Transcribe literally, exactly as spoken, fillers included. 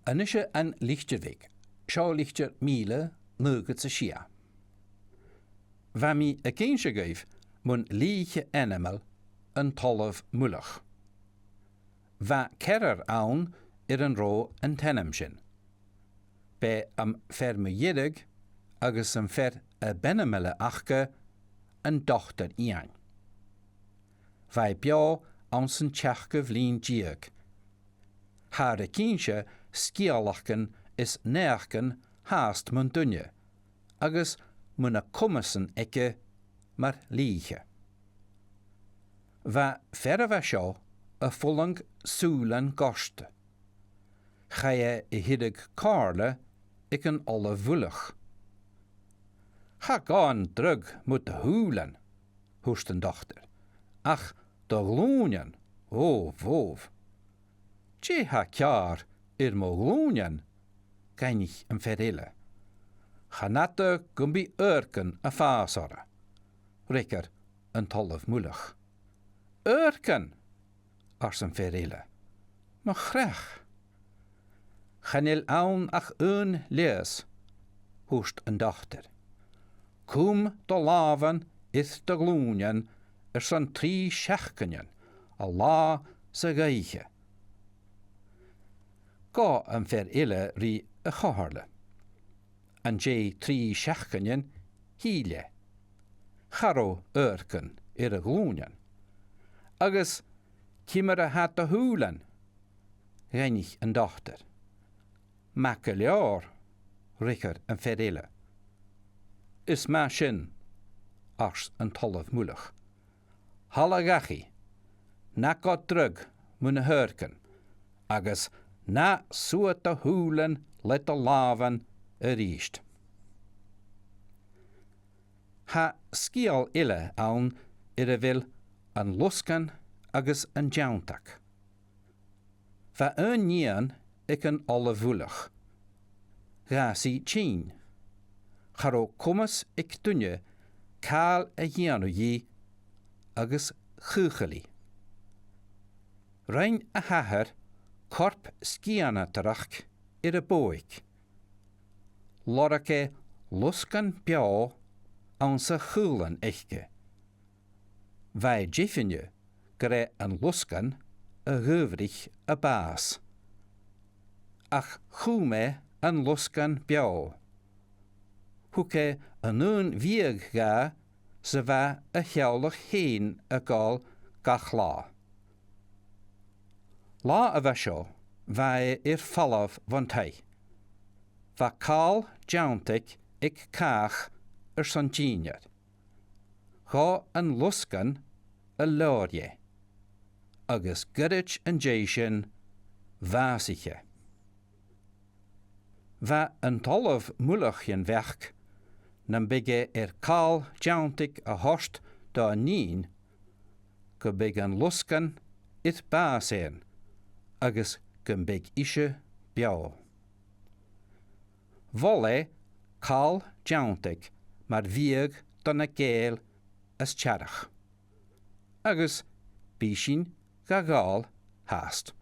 A-nis An Litir Bheag, seo litir mìle naochad 's a sia. Bha mi ag innse dhuibh mun lìthe ainmeil an t-Ollamh Muileach. Bha ceathrar ann air an robh an t-ainm sin. B' e am fear mu dheireadh agus am fear a b' ainmeile aca an Dotair Iain. Bha e beò anns an t-seachdamh linn deug. Thathar ag innse sgeulachdan is naidheachdan fhathast mun duine, agus mu na comasan aige mar lìthe. Bha fear a bha seo a' fulang sùilean goirt. Chaidh e a thilleadh comhairle aig an Ollamh Mhuileach. "Cha ghabh an drugh mu do shùilean," thuirt an dotair, "ach do ghlùinean, o bhobh." "Dè tha ceàrr air mo ghlùinean?" dh'fhaighnich am fear eile. "Chan fhada gum bi adharcan a' fàs orra," fhreagair an t-Ollamh Muileach. "Adharcan?" ars am fear eile. "Mo chreach!" "Chan eil ann ach aon leigheas," thuirt an dotair. "Cùm do làmhan air do ghlùinean airson trì seachdainean, a latha 's a dh'oidhche." Ghabh am fear eile ri a' chomhairle. An dèidh trì seachdainean, thill e. Cha robh adharcan air a ghlùinean. "Agus ciamar a tha do shùilean?" dh'fhaighnich an dotair. "Math gu leòr," fhreagair am fear eile. "Is math sin," ars an t-Ollamh Muileach. "Thalla dhachaigh, na gabh dragh mu na h-adharcan, agus na suath do shùilean le do làmhan a-rithist." Tha sgeul eile ann air a bheil An Losgann agus an Deanntag. Bha aon nighean aig an Ollamh Mhuileach. Dh'fhàs i tinn. Cha robh comas aig duine càil a dhèanamh dhi agus chaochail i. Rinn a h-athair corp sgianadaireachd air a bodhaig. Lorg e losgann beò anns a' chaolan aice. Bha e deimhinne gur e an losgann a dh'adhbhraich a bàs. Ach chùm e an losgann beò. Thug e an aon bhiadh dha 's a bha a theaghlach fhèin a' gabhail gach latha. Latha a bha seo, bha e air falbh bhon taigh. Bha càl deanntaig aig càch airson dìnnear. Ghabh an losgann a leòr dheth, agus goirid an dèidh sin bhàsaich e. Bha an t-Ollamh Muileach dhen bheachd, nam biodh e air càl deanntaig a thoirt do nighean, gum biodh an losgann air bàs fhaighinn, agus gum biodh ise beò. Mhol e càl deanntaig mar bhiadh do na Gàidheil as t-earrach. Agus bidh sinn ga ghabhail fhathast.